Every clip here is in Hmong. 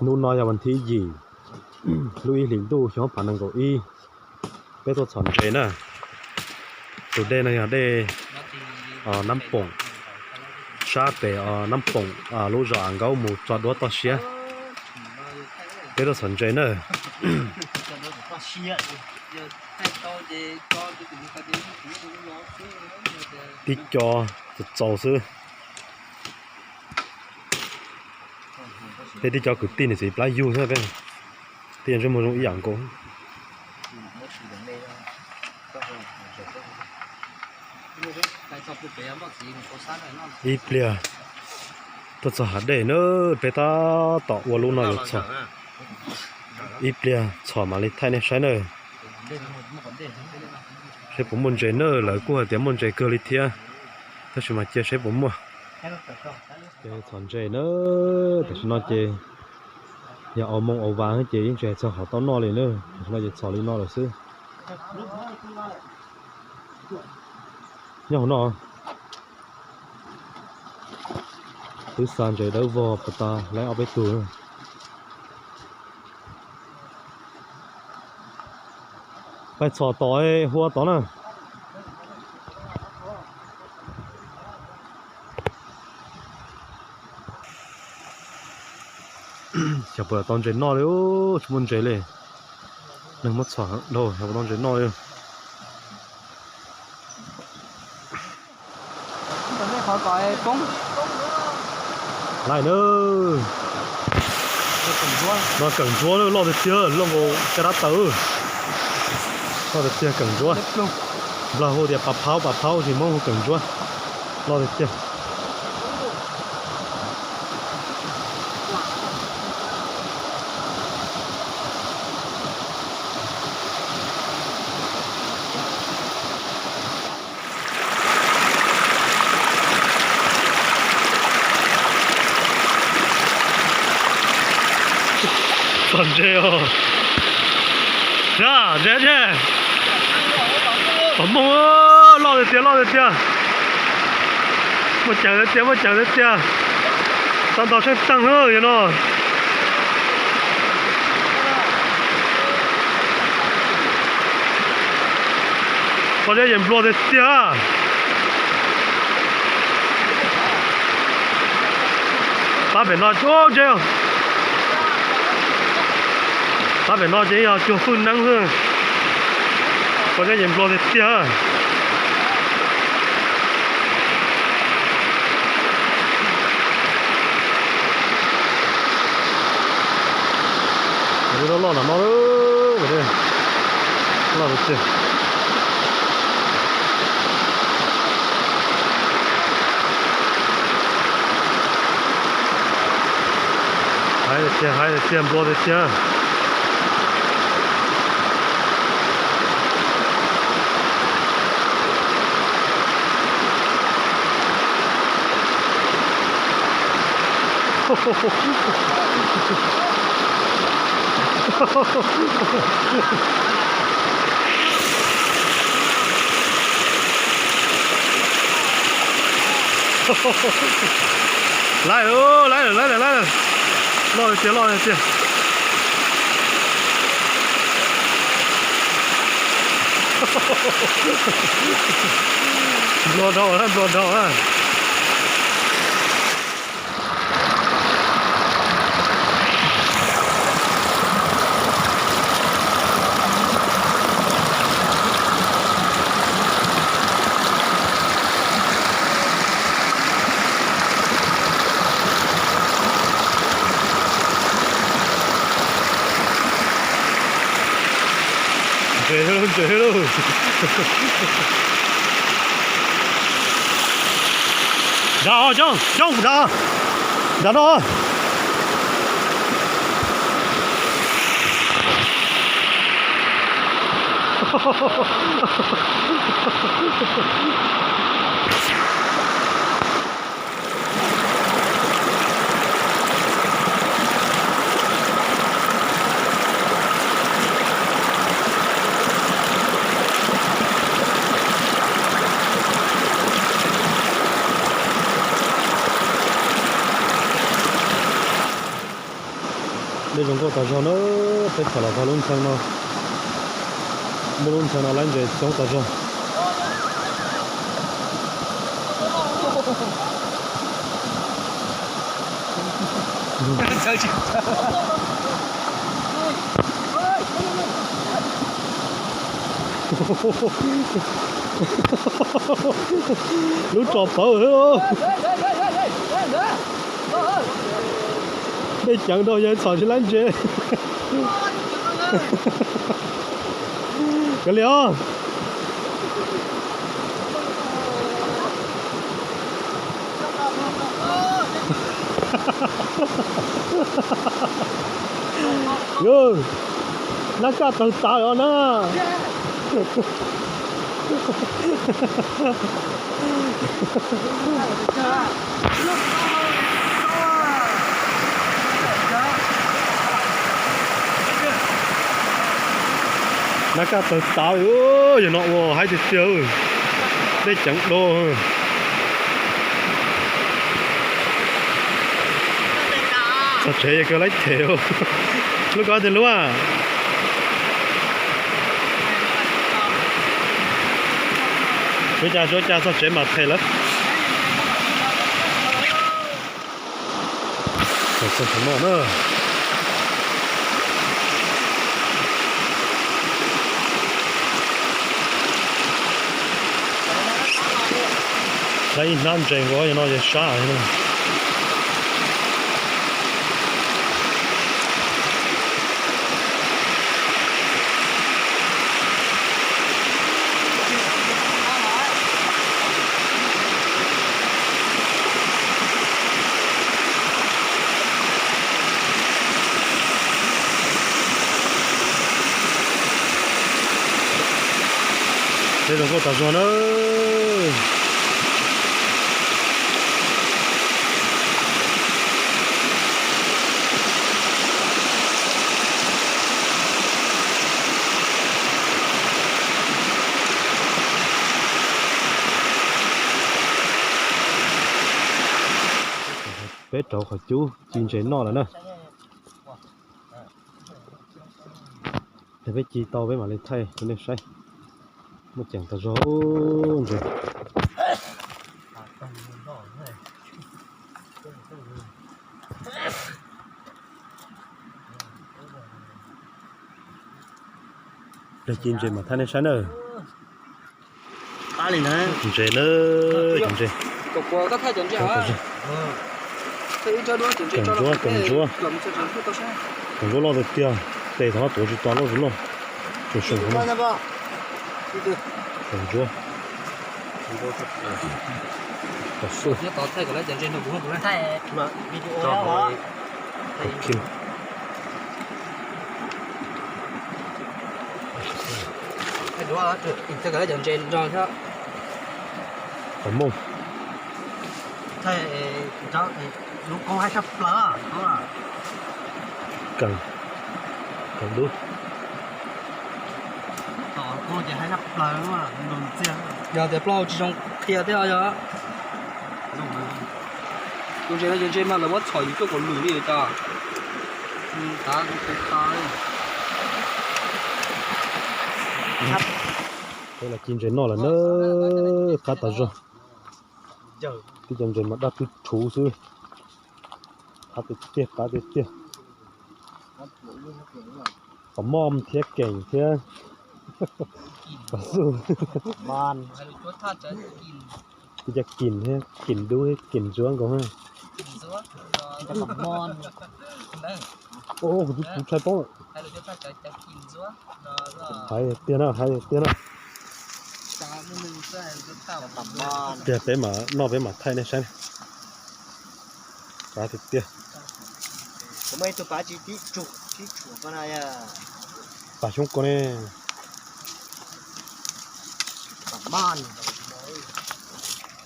Hnub no yog vas thib yim, lub ib hlis ntuj xyoo ob phav nees nkaum ib. Peb tuaj txhom ntses na. Tus dej no yog dej Nab Poom, sab pem Nab Poom, lub zos Av Nkaub mus tso duab toj siab. Peb tuaj txhom ntses na. Tib co txaus txaus xwb. Peb tib co kwv tij niam txiv plab yug xwb, peb tib co ntsej muag zoo ib yam nkaus. Ib pliag tuaj txog hav dej na, peb tab tom ua lub no yuav txhom. Ib pliag txhom mam li thaij nej saib na. Saib puas muaj ntses na, lawv kuj hais tias muaj ntses kawg li thiab, tab sis mas cia saib puas muaj. Ces txhom ntses na, tam sim no ces yog au moo au vas ces yeej tsis hais txog qhov tau noj li na, tam sim no ces txhom li no lawm xwb. Nyob hauv no, twb xa ntses dawb vog puas tas lawm ob peb tug. Pais txhom tom hua tod na. Xyov puas tau ntses noj li, tsis muaj ntses li. Neeg muab txhom dhau, xyov puas tau ntses noj li. Laij na, no keem ntsuab loj tiag tiag, loj nkaus caj dab taws. Loj tiag tiag keem ntsuab. Nplog hu tias pas phaub, pas phaub, tab sis Hmoob hu keem ntsuab. Loj tiag tiag. Txog ntses os. Ntses, ntses. Pom Hmoob, loj tiag tiag, loj tiag tiag. Muaj ceem tiag tiag, muaj ceem tiag tiag. Tau ntau tsheej tag yog no. Qhov zeb yeej nplua tiag tiag. Pab pem no cuag ntses. Pab pem no ces yog cuag fwj neeb xwb. Qhov zeb yeej nplua tiag tiag. Loj loj no, loj tiag tiag. Hais tiag, hais tiag, nplua tiag tiag. Laij lawm, laij lawm, laij lawm, laij lawm. Loj tiag, loj tiag. Nplua dhau, nplua dhau. Ntses lauj, ntses lauj. Nram, coob coob, nram, nram no. Dej zoo nkauj tas zog na, peb txhom los txog lub ntxhee no, muaj lub ntxhee no lawv ntses coob tas zog. Lub tso pawv. Dej ceev rau yog txhom tsis laib ntses. Kav liam os. Nab kaj tawg tav os na. Nab kaj tawg tav, yog no ua haib tiag tiag, dej ceev dua. Txog tsev yog kawg laib them. Lub koj tiag lub. Suav cas suav cas txog tsev mas them lawm. Txog tsev no na. Laib ib hnab ntses nkaus yog no ces sab. Dej zoo nkauj tas zog na. Peb rauv qhov cub ci ntses noj lawm na. Yog peb ci tau peb mam li thaij rau nej saib. Muaj ceem tas zog ntses. Yog ci ntses mas thaij nej saib na. Ntses na, ntses. Kaum ntsuab, kaum ntsuab. Kaum ntsuab loj tiag tiag, tes thov tuav tsis tau loj tsis loj. Tseem seem kaum ntsuab. Tom xub. Tom mooj. Lub koob haib tshaj plaws. Kees, kees dub. Tom koob ces haib tshaj plaws, yog tias plaub hau tsis zoo qhia thiab yog. Tus ntses no ces ntses mas lawv muab txhom yus cuaj kaum lwm li cas. Tav kuv tus tav li. Peb los ci ntses noj lawm na, qab tas zog. Tib co ntses mas daj twb rhuv xwb. Qab tiag tiag, qab tiag tiag. Pom mom thiab keem thiab. Pom xu. Tib co kim thiab, kim dub thiab kim ntsuab nkaus. Kuv twb kuv tshai poob lawm. Hais tiag na, hais tiag na. Tiag peb mam noj peb mam thaij nej saib. Qab tiag tiag. Pas xyoob ko ne.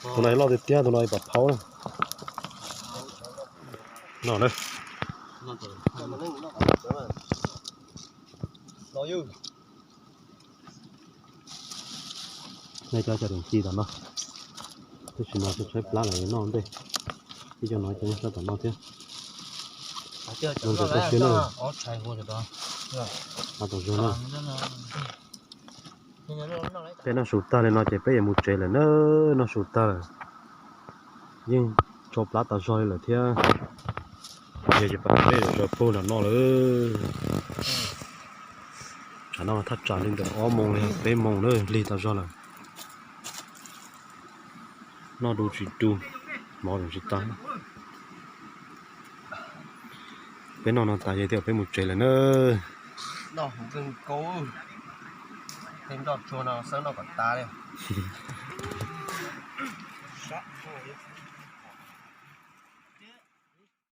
Tus no loj tiag tiag, tus no pas phaub na. No na. Nej cov cov room ci tom no, tab sis mas tshaib plab lawm noj ntej, ib co no cov nyob sab tom no thiab. Noj ntses toj siab na. Peb noj su tag li no ces peb yuav mus tsev lawm na, noj su tag lawm. Yeej tso plab tas zog li lawm thiab. Yog ces peb yuav sawv pug nram no lawm. Tsam no thaj tsam li ntawm ob moos li peb moos na, lig tas zog lawm. Noj du tsis du, mov tsis tau. Peb noj no tas yog tias peb mus tsev lawm na. Noj hauv nkeeg kau, tej nroj tsuag no xawb noj kom tas li.